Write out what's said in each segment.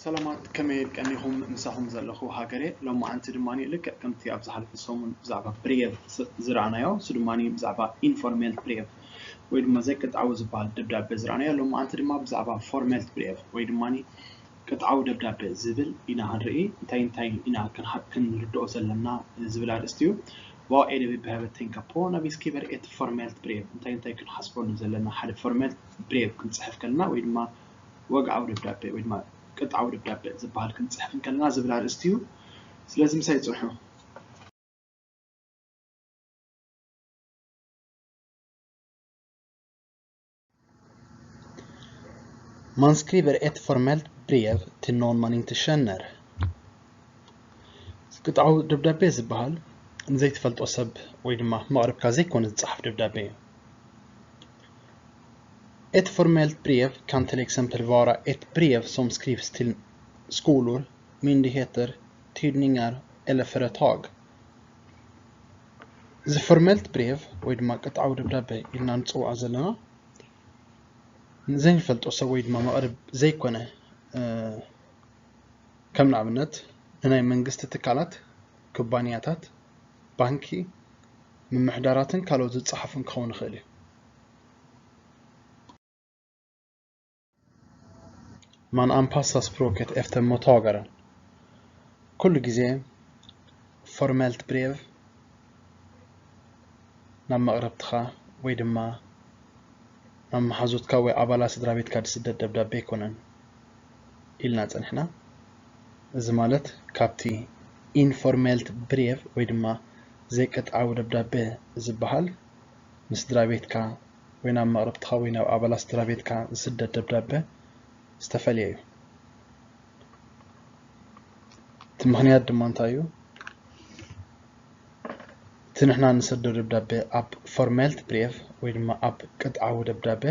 ሰላማት፣ ከመይ ቀኒኹም? ምሳኹም ዘለኹ ሃገሬ። ሎማዓንቲ ድማ ልክዕ ከምቲ ኣብ ዝሓለፈ ሰሙን ብዛዕባ ብሬቭ ስ-፣ ዝረኣናዮ፣ እሱ ድማ ብዛዕባ ኢንፎርሜልት ብሬቭ ወይ ድማ ዘይቅጥዓዊ ዝበሃል ደብዳቤ ዝረኣናዮ፣ ሎማዓንቲ ድማ ብዛዕባ ፎርሜልት ብሬቭ ወይ ድማ ቅጥዓዊ ደብዳቤ ዝብል ኢና ክንርኢ። እንታይ እንታይ ኢና ክንሓ-፣ ክንርድኦ ዘለና ዝብል ኣርእስቲ እዩ። Vad är det vi behöver tänka på när vi skriver ett formellt brev? እንታይ እንታይ ክንሓስበሉ ዘለና ሓደ ፎርሜልት ብሬቭ ክንጽሕፍ ከለና ወይ ድማ ወግዓዊ ደብዳቤ ወይ ድማ ቅጥዓዊ ደብዳቤ ዝበሃል ክንጽሕፍ እንከለና ዝብል ኣርእስቲ እዩ። ስለዚ ምሳይ ጽንሑ። Man skriver ett formellt brev till någon man inte känner. ቅጥዓዊ ደብዳቤ ዝበሃል ንዘይትፈልጦ ሰብ ወይ ድማ መቕርብካ ዘይኮነ ዝጸሓፍ ደብዳቤ እዩ። Ett formellt brev kan till exempel vara ett brev som skrivs till skolor, myndigheter, tidningar eller företag. እዚ ፎርሜልት ብሬቭ ወይ ድማ ቅጥዓዊ ደብዳቤ ኢልና ንጽውዖ ዘለና ንዘይንፈልጦ ሰብ ወይ ድማ መቕርብ ዘይኮነ፣ እ፣ ከም ንኣብነት ንናይ መንግስቲ ትካላት፣ ኩባንያታት፣ ባንኪ፣ ምምሕዳራትን ካልኦት ዝጸሓፍን ክኸውን ይኽእል እዩ። Man anpassar språket efter mottagaren. ኩሉ ግዜ ፎርሜልት ብሬቭ ናብ መቕረብትኻ ወይ ድማ ናብ መሓዙትካ ወይ ኣባላት ስድራ ቤትካ ዝስደድ ደብዳቤ ኣይኮነን ኢልና ጸኒሕና። እዚ ማለት ካብቲ ኢንፎርሜልት ብሬቭ ወይ ድማ ዘይቅጥዓዊ ደብዳቤ ዝበሃል ንስድራ ቤትካ ወይ ናብ መቕረብትኻ ወይ ናብ ኣባላት ስድራ ቤትካ ዝስደድ ደብዳቤ ዝተፈልየ እዩ። እቲ ምኽንያት ድማ እንታይ እዩ? እቲ ንሕና ንሰዶ ደብዳቤ ኣብ ፎርሜልት ብሬቭ ወይ ድማ ኣብ ቅጥዓዊ ደብዳቤ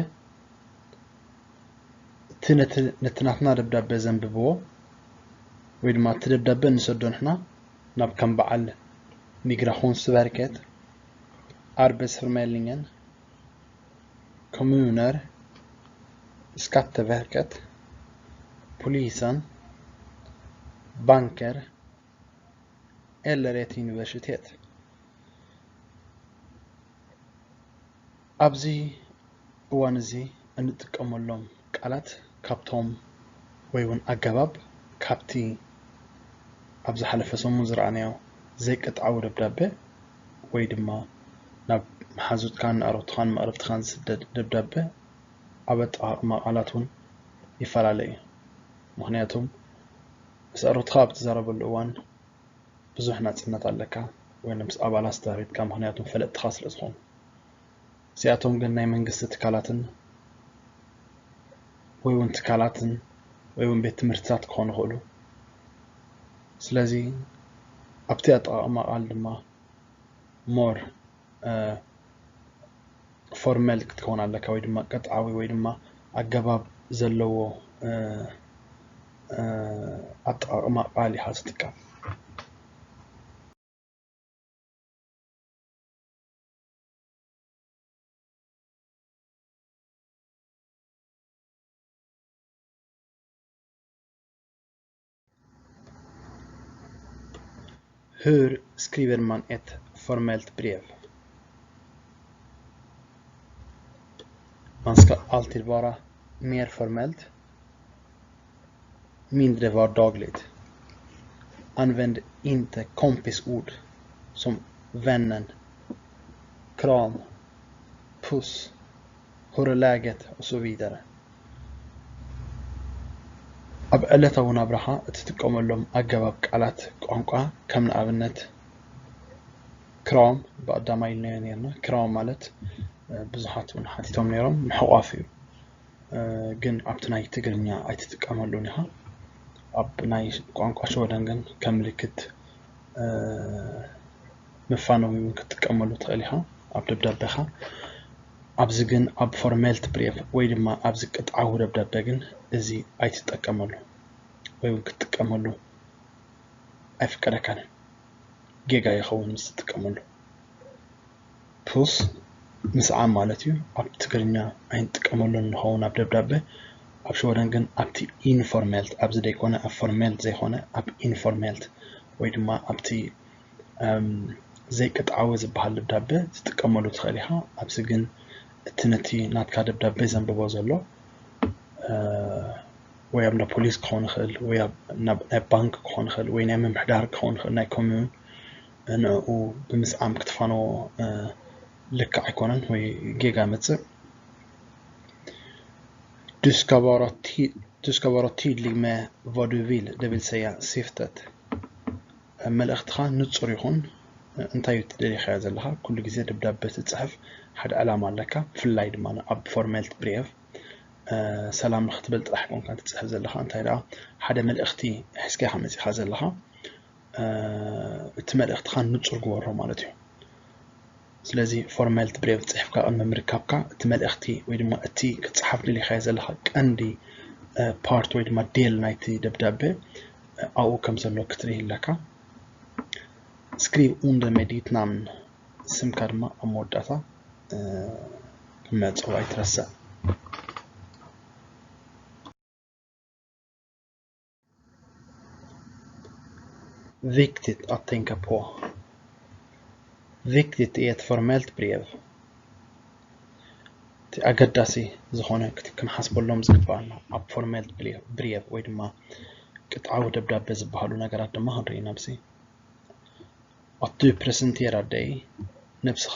እቲ ነቲ፣ ነቲ ናትና ደብዳቤ ዘንብብዎ ወይ ድማ እቲ ደብዳቤ ንሰዶ ንሕና ናብ ከም በዓል Migrationsverket, Arbetsförmedlingen, kommuner, Skatteverket, polisen, banker eller ett universitet. ኣብዚ እዋን እዚ እንጥቀመሎም ቃላት ካብቶም ወይ እውን ኣገባብ ካብቲ ኣብ ዝሓለፈ ሰሙን ዝረኣናዮ ዘይቅጥዓዊ ደብዳቤ ወይ ድማ ናብ መሓዙትካን ንኣዕሩኽትኻን መቕርብትኻን ዝስደድ ደብዳቤ ኣብ ኣጠቓቕማ ቃላት እውን ይፈላለ እዩ። ምኽንያቱም ምስ ኣዕሩኽትኻ ኣብ ትዛረበሉ እዋን ብዙሕ ናጽነት ኣለካ ወይ ምስ ኣባላት ስድራ ቤትካ፣ ምኽንያቱም ፈለጥትኻ ስለ ዝኾኑ። እዚኣቶም ግን ናይ መንግስቲ ትካላትን ወይ እውን ትካላትን ወይ እውን ቤት ትምህርትታት ክኾኑ ይኽእሉ። ስለዚ ኣብቲ ኣጠቓቕማ ቃል ድማ ሞር፣ እ፣ ፎርመል ክትከውን ኣለካ ወይ ድማ ቅጥዓዊ ወይ ድማ ኣገባብ ዘለዎ፣ እ፣ እ፣ ኣጠቓቕማ ቃል ኢኻ ትጥቀም። Hur skriver man ett formellt brev? Man ska alltid vara mer formellt, mindre vardagligt. Använd inte kompisord som vännen, kram, puss, hur är läget och så vidare. ኣብ ዕለታዊ ናብራኻ እትጥቀመሎም ኣገባብ ቃላት ቋንቋ፣ ከም ንኣብነት ክራም ብቐዳማይ ኢልናዮ ነርና። ክራም ማለት፣ እ፣ ብዙሓት እውን ሓቲቶም ነይሮም፣ ምሕቋፍ እዩ። እ፣ ግን ኣብቲ ናይ ትግርኛ ኣይትጥቀመሉን ኢኻ። ኣብ ናይ ቋንቋ ሽወደን ግን ከም ምልክት፣ እ፣ መፋነዊ እውን ክትጥቀመሉ ትኽእል ኢኻ ኣብ ደብዳቤኻ። ኣብዚ ግን፣ ኣብ ፎርሜልት ብሬቭ ወይ ድማ ኣብዚ ቅጥዓዊ ደብዳቤ ግን እዚ ኣይትጠቀመሉ ወይ እውን ክትጥቀመሉ ኣይፍቀደካን። ጌጋ ይኸውን ምስ ትጥቀመሉ። ፑስ ምስዓም ማለት እዩ። ኣብ ትግርኛ ኣይንጥቀመሉን ንኸውን ኣብ ደብዳቤ። ኣብ ሽወደን ግን ኣብቲ ኢንፎርሜልት፣ ኣብዚ ዘይኮነ ኣብ ፎርሜልት ዘይኮነ ኣብ ኢንፎርሜልት ወይ ድማ ኣብቲ ዘይቅጥዓዊ ዝበሃል ደብዳቤ ትጥቀመሉ ትኽእል ኢኻ። ኣብዚ ግን እቲ ነቲ ናትካ ደብዳቤ ዘንብቦ ዘሎ ወይ ኣብ ናይ ፖሊስ ክኸውን ይኽእል ወይ ኣብ ናይ ባንክ ክኸውን ይኽእል ወይ ናይ ምምሕዳር ክኸውን ይኽእል ናይ ኮሚዩን ንዕኡ ብምስዓም ክትፋነዎ ልክዕ ኣይኮነን ወይ ጌጋ መፅእ። Du ska vara, ty du ska vara tydlig med vad du vill, det vill säga syftet. መልእኽትኻ ንጹር ይኹን። እንታይ እዩ ትደሊኻዮ ዘለኻ? ኩሉ ግዜ ደብዳቤ ትጽሕፍ ሓደ ዕላማ ኣለካ። ብፍላይ ድማ ኣብ ፎርሜልት ብሬቭ ሰላም ንኽትብል ጥራሕ ኮንካ ትጽሕፍ ዘለኻ። እንታይ ደኣ ሓደ መልእኽቲ ሒዝካ ኢኻ መጺኻ ዘለኻ። እቲ መልእኽትኻ ንጹር ግበሮ ማለት እዩ። ስለዚ ፎርሜልት ብሬቭ ጽሒፍካ ቅድሚ ምርካብካ እቲ መልእኽቲ ወይ ድማ እቲ ክጽሓፍ ደሊኻዮ ዘለኻ ቀንዲ ፓርት ወይ ድማ ዴል ናይቲ ደብዳቤ ኣብኡ ከም ዘሎ ክትርኢ ኣለካ። Skriv under med ditt namn፣ ስምካ ድማ ኣብ መወዳእታ ክመጽኦ ኣይትረስዕ። Viktigt att tänka på. Viktigt i ett formellt brev. እቲ ኣገዳሲ ዝኾነ ክንሓስበሎም ዝግባኣና ኣብ ፎርሜልት ብሬቭ ወይ ድማ ቅጥዓዊ ደብዳቤ ዝበሃሉ ነገራት ድማ ክንርኢ ኢና። ኣብዚ ኣቱ ፕሬዘንቴራ ደይ ነብስኻ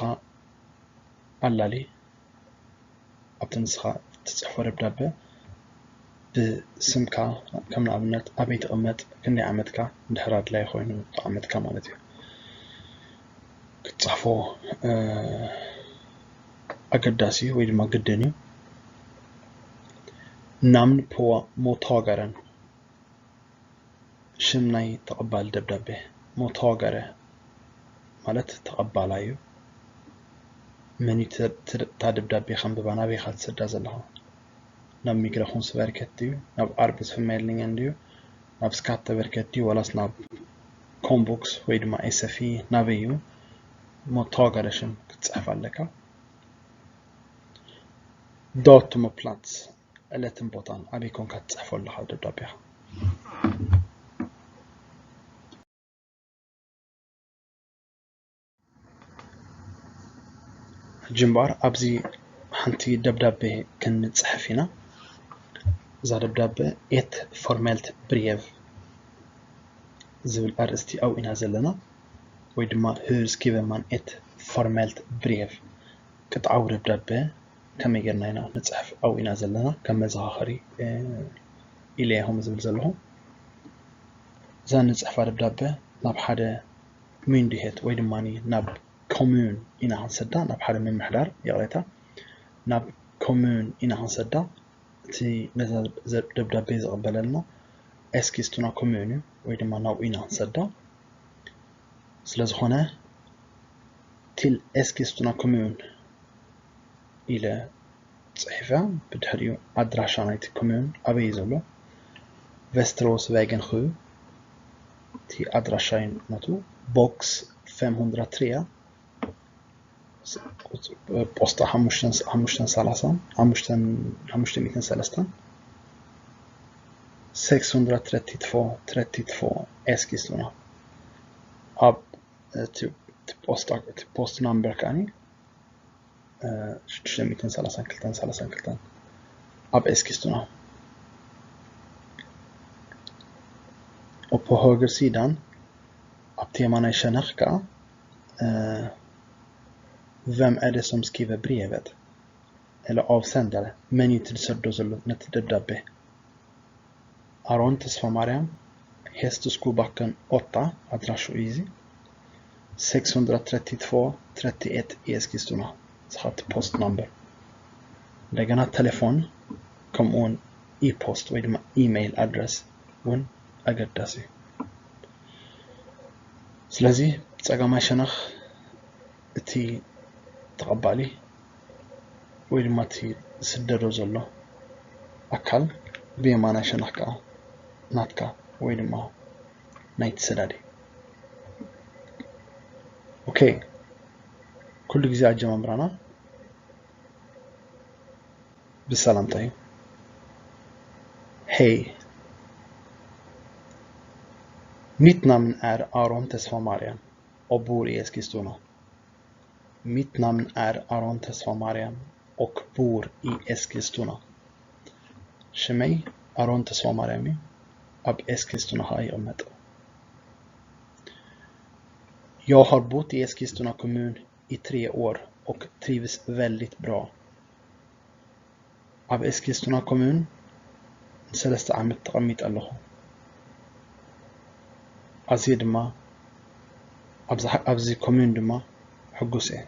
ኣላሊ ኣብቲ ንስኻ እትጽሕፎ ደብዳቤ ብስምካ ከም ንኣብነት ኣበይ ትቕመጥ፣ ክንደይ ዓመትካ እንድሕር ኣድላይ ኮይኑ ዓመትካ ማለት እዩ ክትጽሕፎ ኣገዳሲ እዩ ወይ ድማ ግድን እዩ። Namn på mottagaren ሽም ናይ ተቐባሊ ደብዳቤ። Mottagare ማለት ተቐባላይ እዩ። መን እዩ እታ ደብዳቤ ከንብባ ናበይ ኢኻ ትሰዳ ዘለኻ? ናብ Migrationsverket ድዩ ናብ Arbetsförmedlingen ድዩ ናብ Skatteverket ድዩ ዋላስ ናብ Komvux ወይ ድማ SFI ናበይ እዩ? Mottagare ሽም ክትጽሕፍ ኣለካ። Datum och plats ዕለትን ቦታን ኣበይ ኮንካ ትጽሕፎ ኣለኻ ደብዳቤኻ? ሕጂ እምበኣር ኣብዚ ሓንቲ ደብዳቤ ክንጽሕፍ ኢና። እዛ ደብዳቤ ኤት ፎርሜልት ብሬቭ ዝብል ኣርእስቲ ኣብኡ ኢና ዘለና፣ ወይ ድማ Hur skriver man ett formellt brev? ቅጥዓዊ ደብዳቤ ከመይ ጌርና ኢና ንጽሕፍ ኣብኡ ኢና ዘለና ከም መዘኻኸሪ ኢለ እየ ከምኡ ዝብል ዘለኹ። እዛ ንጽሕፋ ደብዳቤ ናብ ሓደ ሚንድሄት ወይ ድማ ናብ ኮሙን ኢና ክንሰዳ፣ ናብ ሓደ ምምሕዳር ይቕሬታ፣ ናብ ኮሙን ኢና ክንሰዳ። እቲ ነዛ ደብዳቤ ዝቕበለልና ኤስኪስቱና ኮሙን እዩ ወይ ድማ ናብኡ ኢና ክንሰዳ። ስለዝኾነ ቲል ኤስኪስቱና ኮሙን ኢለ ጽሒፈ፣ ብድሕሪኡ ኣድራሻ ናይቲ ኮሙን ኣበይ እዩ ዘሎ፣ ቨስትሮስ ቫይገን ኹ እቲ ኣድራሻ እዩ ነቱ ቦክስ ፌም ሁንድራ ትሬ ፖስታ ሓሙሽተ ሰላሳ ሓሙሽተ ሚእትን ሰለስተን ሴክስ ሁንድራ ትረቲ ትፎ ትረቲ ትፎ ኤስኪስቱና ኣብ እቲ ፖስት ናምበር ከዓኒ ሽዱሽተ ሚእትን ሰላሳን ክልተን ሰላሳን ክልተን ኣብ ኤስኪስቱና ኦፖ ሆገር ሲዳን ኣብቲ የማናይ ሸነኽ ከዓ ቨም ኤደ ሶም ስኪቨ ብሪየቨት ኤለ ኣውሰንደረ መን እዩ እቲ ዝሰዶ ዘሎ ነቲ ደብዳቤ ኣሮን ተስፋማርያም ሄስትስኩባከን ኦታ ኣድራሹ እዩ እዚ ሴክስ ሁንድራ ትረቲ ትፎ ትረቲ ኤት ኢኤስኪስቱና ዝኻብቲ ፖስት ናምበር እንደገና ቴሌፎን ከምኡውን ኢፖስት ወይ ድማ ኢሜይል ኣድረስ እውን ኣገዳሲ እዩ ስለዚ ብፀጋማይ ሸነኽ እቲ ተቐባሊ ወይ ድማ እቲ ዝስደዶ ዘሎ ኣካል ብየማናይ ሸነኽ ከዓ ናትካ ወይ ድማ ናይቲ ሰዳዲ ኦኬ ኩሉ ግዜ ኣጀማምራና ብሰላምታ እዩ Hej. Mitt namn är Aron Tesfamariam och bor i Eskilstuna. Mitt namn är Aron Tesfamariam och bor i Eskilstuna. ሽመይ ኣሮን ተስፋማርያም እዩ። ኣብ ኤስኪስቱና ኸኣ ይቕመጥ። Jag har bott i Eskilstuna kommun i tre år och trivs väldigt bra. ኣብ ኤስኪስቱና ኮሙን ንሰለስተ ዓመት ተቐሚጠ ኣለኹ። ኣዝየ ድማ ኣብዚ ኮሙን ድማ ሕጉስ እየ።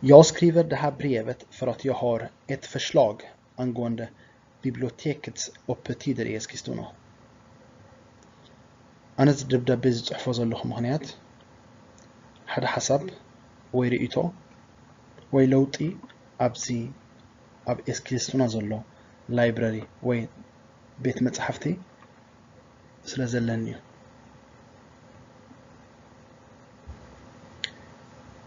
Jag skriver det här brevet för att jag har ett förslag angående bibliotekets öppettider i Eskilstuna. ኣነ እዚ ደብዳቤ ዝጽሕፎ ዘለኹ ምኽንያት ሓደ ሓሳብ ወይ ርእይቶ ወይ ለውጢ ኣብዚ ኣብ ኤስኪስቱና ዘሎ ላይብረሪ ወይ ቤት መጻሕፍቲ ስለ ዘለኒ እዩ።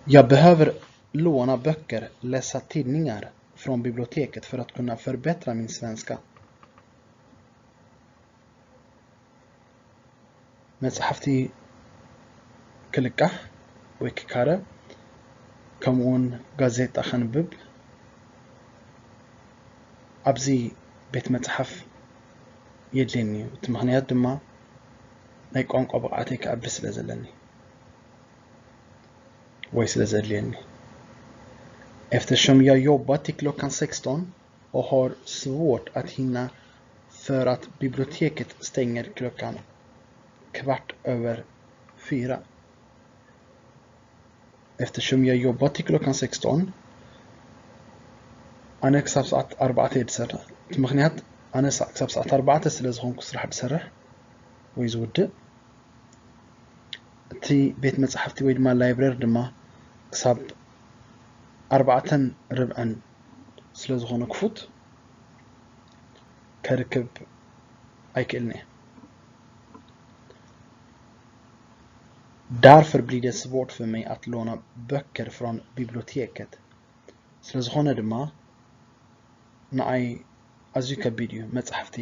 Jag behöver låna böcker, läsa tidningar från biblioteket för att kunna förbättra min svenska. መጽሓፍቲ ክልቃሕ ወይ ክካረ፣ ከምኡውን ጋዜጣ ከንብብ ኣብዚ ቤት መጽሓፍ የድልየኒ እዩ። እቲ ምኽንያት ድማ ናይ ቋንቋ ብቕዓተይ ክዕቢ ስለ ዘለኒ ወይ ስለ ዘድልየኒ። Eftersom jag jobbar till klockan sexton och har svårt att hinna för att biblioteket stänger klockan kvart över fyra. Eftersom jag jobbar till klockan sexton, ኣነ ክሳብ ሰዓት ኣርባዕተ እየ ዝሰርሕ። እቲ ምኽንያት ኣነ ክሳብ ሰዓት ኣርባዕተ ስለ ዝኾንኩ ስራሕ ዝሰርሕ ወይ ዝውድእ፣ እቲ ቤት መጻሕፍቲ ወይ ድማ ላይብረሪ ድማ ክሳብ ኣርባዕተን ርብዕን ስለ ዝኾነ ክፉት፣ ከርክብ ኣይክእልን እየ። Därför blir det svårt för mig att låna böcker från biblioteket. ስለ ዝኾነ ድማ ንዓይ ኣዝዩ ከቢድ እዩ መጻሕፍቲ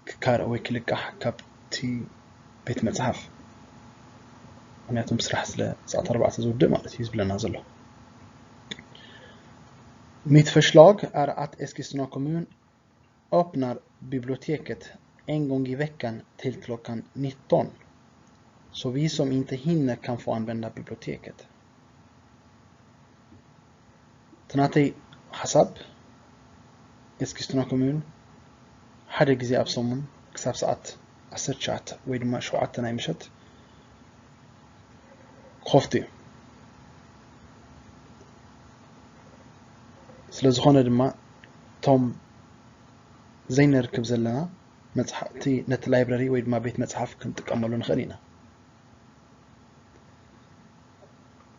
ክካረ ወይ ክልቃሕ ካብቲ ቤት መጽሓፍ፣ ምክንያቱም ስራሕ ስለ ሰዓት ኣርባዕተ ዝውድእ ማለት እዩ ዝብለና ዘሎ። Mitt förslag är att Eskilstuna kommun öppnar biblioteket en gång i veckan till klockan nitton, så vi som inte hinner kan få använda biblioteket. እቲ ናተይ ሓሳብ ኤስኪስቱና ኮሙን ሓደ ግዜ ኣብ ሰሙን ክሳብ ሰዓት ዓሰርተ ትሽዓተ ወይ ድማ ሸውዓተ ናይ ምሸት ክኸፍቱ እዩ። ስለ ዝኾነ ድማ እቶም ዘይነርክብ ዘለና መጽሓፍቲ ነቲ ላይብረሪ ወይ ድማ ቤት መጽሓፍ ክንጥቀመሉ ንኽእል ኢና።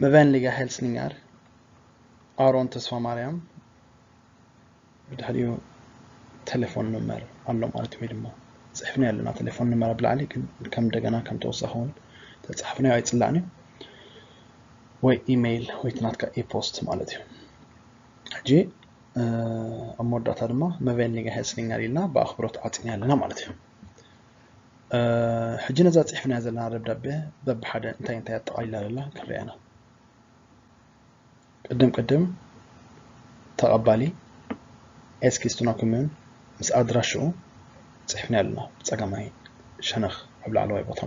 Med vänliga hälsningar, Aron Tesfamariam። ብድሕሪኡ ቴሌፎን ነምበር ኣሎ ማለት እዩ፣ ወይ ድማ ጽሕፍና ኣለና ቴሌፎን ነምበር ኣብ ላዕሊ፣ ግን ከም እንደገና ከም ተወሳኺ እውን ተጻሕፍናዮ ኣይጽላእን እዩ፣ ወይ ኢሜይል ወይ እቲ ናትካ ኢፖስት ማለት እዩ። ሕጂ ኣብ መወዳእታ ድማ med vänliga hälsningar ኢልና ብኣኽብሮት ዓጺና ኣለና ማለት እዩ። ሕጂ ነዛ ጽሒፍናያ ዘለና ደብዳቤ በብሓደ እንታይ እንታይ ኣጠቓሊላ ዘላ ክንሪኣ ኢና። ቅድም ቅድም ተቐባሊ ኤስኪስቱና ኮሙን ምስ ኣድራሽኡ ጽሒፍናያ ኣለና፣ ብጸጋማይ ሸነኽ ኣብ ላዕለዋይ ቦታ።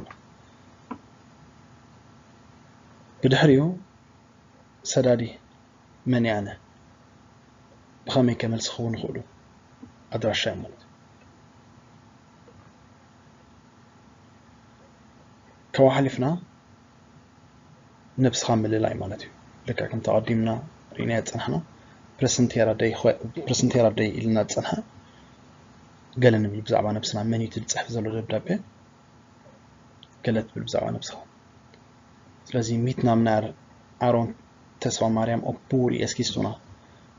ብድሕሪኡ ሰዳዲ መን እየ ኣነ፣ ብኸመይ ከ መልሲ ክህቡኒ ይኽእሉ፣ ኣድራሻ እዮም ማለት እዩ። ካብኡ ሓሊፍና ነብስኻ ምልላይ ማለት እዩ። ልክዕ ከምቲ ኣቐዲምና ርኢናዮ ዝጸናሕና ፕረሰንቴራ ደይ ኢልና ዝጸንሐ ገለ ንብል ብዛዕባ ነብስና፣ መን እዩ እቲ ዝጽሕፍ ዘሎ ደብዳቤ፣ ገለ ትብል ብዛዕባ ነብስኻ። ስለዚ mitt namn är Aron Tesfamariam och bor i Eskilstuna.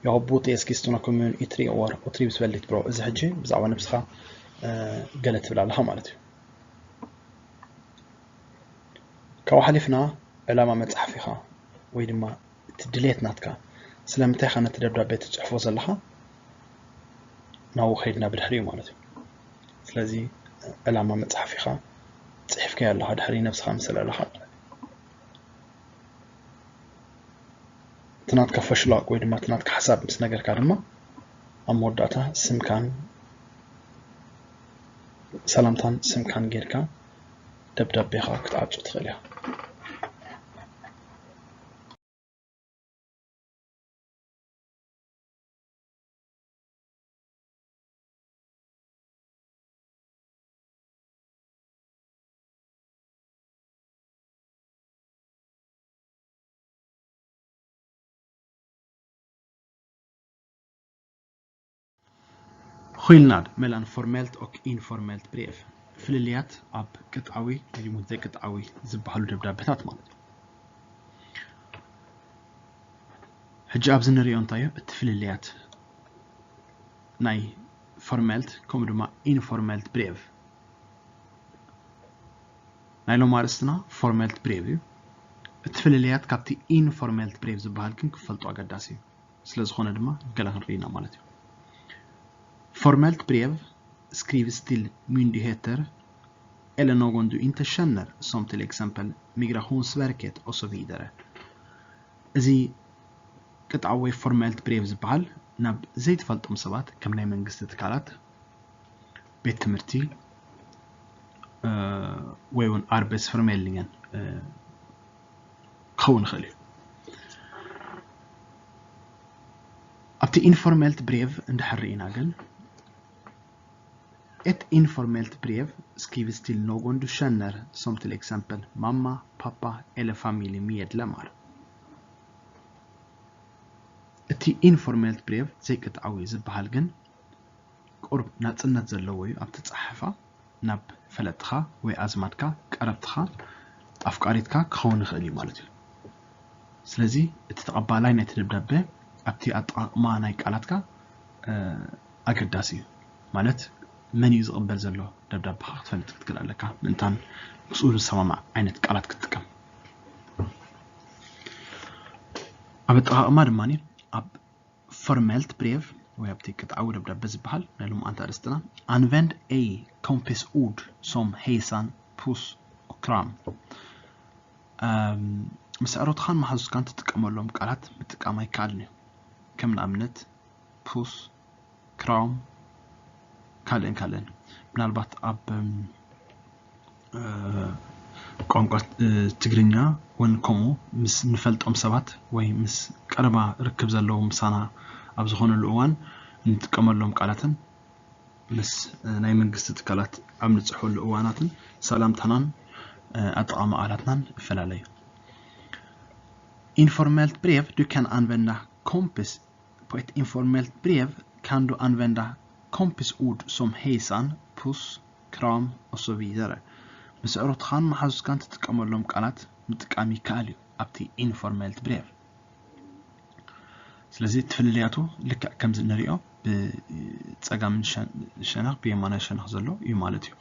Jag har bott i Eskilstuna kommun i tre år och trivs väldigt bra. እዚ ሕጂ ብዛዕባ ነብስኻ ገለ ትብል ኣለኻ ማለት እዩ። ካብኡ ሓሊፍና ዕላማ መጽሓፊኻ ወይ ድማ እቲ ድሌት ናትካ ስለምንታይ ኢኻ ነቲ ደብዳቤ ትጽሕፎ ዘለኻ? ናብኡ ከይድና ብድሕሪኡ ማለት እዩ። ስለዚ ዕላማ መጽሓፊኻ ጽሒፍካዮ ኣለኻ፣ ድሕሪ ነብስኻ ምስል ኣለኻ ማለት እዩ። እቲ ናትካ ፈሽላቕ ወይ ድማ እቲ ናትካ ሓሳብ ምስ ነገርካ ድማ ኣብ መወዳእታ ስምካን ሰላምታን ስምካን ጌርካ ደብዳቤኻ ክትዓጹ ትኽእል ኢኻ። Skillnad mellan formellt och informellt brev. ፍልልያት ኣብ ቅጥዓዊ ወይ ዘይቅጥዓዊ ዝበሃሉ ደብዳቤታት ማለት እዩ። ሕጂ ኣብዚ ንሪኦ እንታይ እዩ እቲ ፍልልያት ናይ ፎርመልት ከምኡ ድማ ኢንፎርመልት ብሬቭ? ናይ ሎም ኣርእስትና ፎርመልት ብሬቭ እዩ። እቲ ፍልልያት ካብቲ ኢንፎርመልት ብሬቭ ዝበሃል ግን ክፈልጦ ኣገዳሲ እዩ። ስለ ዝኾነ ድማ ገለ ክንርኢ ኢና ማለት እዩ። Formellt brev skrivs till myndigheter eller någon du inte känner, som till exempel Migrationsverket och så vidare. እዚ ቅጥዓዊ ፎርመልት ብሬቭ ዝበሃል ናብ ዘይትፈልጦም ሰባት ከም ናይ መንግስቲ ትካላት፣ ቤት ትምህርቲ ወይ እውን ኣርቤትስፈርሜልኒንገን ክኸውን ይኽእል እዩ። ኣብቲ ኢንፎርመልት ብሬቭ እንድሕር ርኢና ግን Ett informellt brev skrivs till någon du känner, som till exempel mamma, pappa eller familjemedlemmar. እቲ ኢንፎርመልት ብሬቭ ዘይቅጥዓዊ ዝበሃል ግን ቁሩብ ናጽነት ዘለዎ እዩ። ኣብቲ ጸሓፋ ናብ ፈለጥትኻ ወይ ኣዝማድካ፣ ቀረብትኻ፣ ኣፍቃሪትካ ክኸውን ይኽእል እዩ ማለት እዩ። ስለዚ እቲ ተቐባላይ ናይቲ ደብዳበ ኣብቲ ኣጠቓቕማ ናይ ቃላትካ ኣገዳሲ እዩ። ማለት መን እዩ ዝቕበል ዘሎ ደብዳቤኻ ክትፈልጥ ክትክእል ኣለካ። ምእንታን ምስኡ ዝሰማማዕ ዓይነት ቃላት ክትጥቀም። ኣብ ኣጠቓቕማ ድማ ኣብ ፎርመልት ብሬቭ ወይ ኣብቲ ቅጥዓዊ ደብዳቤ ዝበሃል ናይ ሎምዓንቲ ኣርእስትና ኣንቨንድ ኤ ኮምፕስ ኡድ ሶም ሄይሳን ፑስ ኦክራም። ምስ ኣዕሩኽትኻን መሓዙትካን ትጥቀመሎም ቃላት ምጥቃም ኣይከኣልን እዩ። ከም ንኣብነት ፑስ፣ ክራም፣ ካልእን ካልእን። ምናልባት ኣብ ቋንቋ ትግርኛ እውን ከምኡ ምስ ንፈልጦም ሰባት ወይ ምስ ቀረባ ርክብ ዘለዎም ምሳና ኣብ ዝኾነሉ እዋን እንጥቀመሎም ቃላትን ምስ ናይ መንግስቲ ትካላት ኣብ ንጽሕፈሉ እዋናትን ሰላምታናን ኣጠቓቕማ ቃላትናን ይፈላለ እዩ። Informellt brev, du kan använda kompis. På ett informellt brev kan du använda kompisord som hejsan, puss, kram och så vidare. ምስ ኣዕሩኽትኻን መሓዙትካን ትጥቀመሎም ቃላት ምጥቃም ይከኣል እዩ ኣብቲ ኢንፎርመልት ብሬቭ። ስለዚ እቲ ፍልልያቱ ልክዕ ከምዚ እንሪኦ ብጸጋም ሸነኽ ብየማናይ ሸነኽ ዘሎ እዩ ማለት እዩ።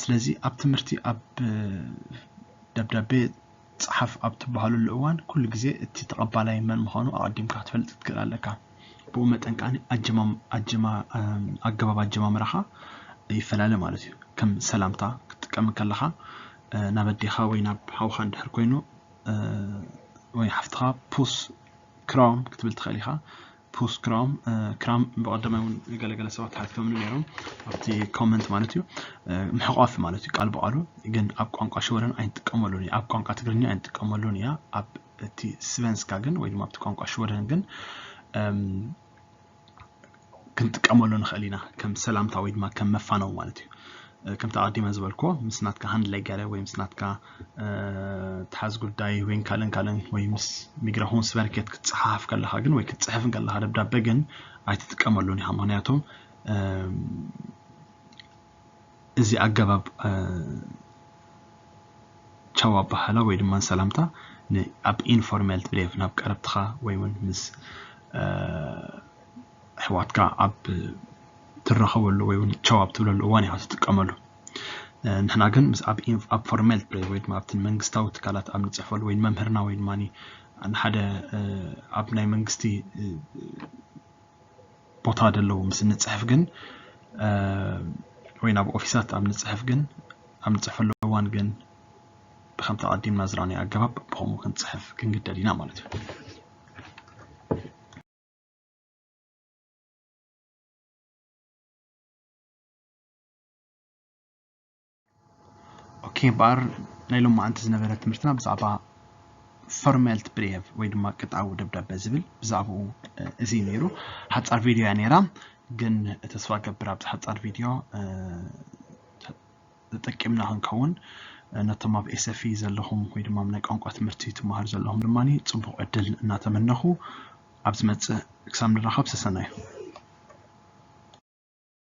ስለዚ ኣብ ትምህርቲ ኣብ ደብዳቤ ጸሓፍ ኣብ ትበሃለሉ እዋን ኩሉ ግዜ እቲ ተቐባላይ መን ምዃኑ ኣቐዲምካ ክትፈልጥ ክትክእል ኣለካ። ብኡ መጠን ከኣ ኣገባብ ኣጀማምራኻ ይፈላለ ማለት እዩ። ከም ሰላምታ ክትጥቀም ከለኻ ናብ ኣዴኻ ወይ ናብ ሓውኻ እንድሕር ኮይኑ ወይ ሓፍትኻ ፑስ ክራም ክትብል ትኽእል ኢኻ። ፑስ ክራም ክራም ብቐደማይ እውን ገለገለ ሰባት ሓቲቶምኒ ነይሮም ኣብቲ ኮመንት ማለት እዩ። ምሕቋፍ ማለት እዩ ቃል ብቓሉ። ግን ኣብ ቋንቋ ሽወደን ኣይንጥቀመሉን እዩ። ኣብ ቋንቋ ትግርኛ ኣይንጥቀመሉን እያ። ኣብ እቲ ስቨንስካ ግን ወይ ድማ ኣብቲ ቋንቋ ሽወደን ግን ክንጥቀመሉ ንኽእል ኢና ከም ሰላምታ ወይ ድማ ከም መፋነው ማለት እዩ። ከምቲ ኣቐዲመ ዝበልክዎ ምስ ናትካ ሃንድለገረ ወይ ምስ ናትካ ተሓዝ ጉዳይ ወይ ካልእን ካልእን ወይ ምስ ሚግራሆንስቨርኬት ክትጸሓፍ ከለኻ ግን ወይ ክትጽሕፍ ከለኻ ደብዳቤ ግን ኣይትጥቀመሉን ኢኻ። ምኽንያቱ እዚ ኣገባብ ቻው ኣባሃህላ ወይ ድማ ሰላምታ ኣብ ኢንፎርመልት ብሬቭ ናብ ቀረብትኻ ወይ እውን ምስ ኣሕዋትካ ኣብ ትራኸበሉ ወይ እውን ቻው ኣብ ትብለሉ እዋን ኢኻ ትጥቀመሉ። ንሕና ግን ምስ ኣብ ፎርመልት ብሬቭ ወይ ድማ ኣብቲ መንግስታዊ ትካላት ኣብ ንፅሕፈሉ ወይ መምህርና ወይ ድማ ንሓደ ኣብ ናይ መንግስቲ ቦታ ደለዉ ምስ እንፅሕፍ ግን ወይ ናብ ኦፊሳት ኣብ ንፅሕፍ ግን ኣብ ንፅሕፈሉ እዋን ግን ብከምቲ ኣቐዲምና ዝረኣናዮ ኣገባብ ብኸምኡ ክንፅሕፍ ክንግደድ ኢና ማለት እዩ። ኦኬ እምበኣር ናይ ሎማዓንቲ ዝነበረ ትምህርትና ብዛዕባ ፎርማልት ብሬቭ ወይ ድማ ቅጥዓዊ ደብዳበ ዝብል ብዛዕባኡ እዚ ነይሩ። ሓፃር ቪድዮ እያ ነይራ፣ ግን ተስፋ ገብር ኣብዚ ሓፃር ቪድዮ ተጠቂምና ክንከውን ነቶም ኣብ ኤሰፊ ዘለኹም ወይ ድማ ናይ ቋንቋ ትምህርቲ ትመሃሩ ዘለኹም ድማ ፅቡቕ ዕድል እናተመነኹ ኣብ ዝመፅእ ክሳብ ንራኸብ ሰሰናዩ።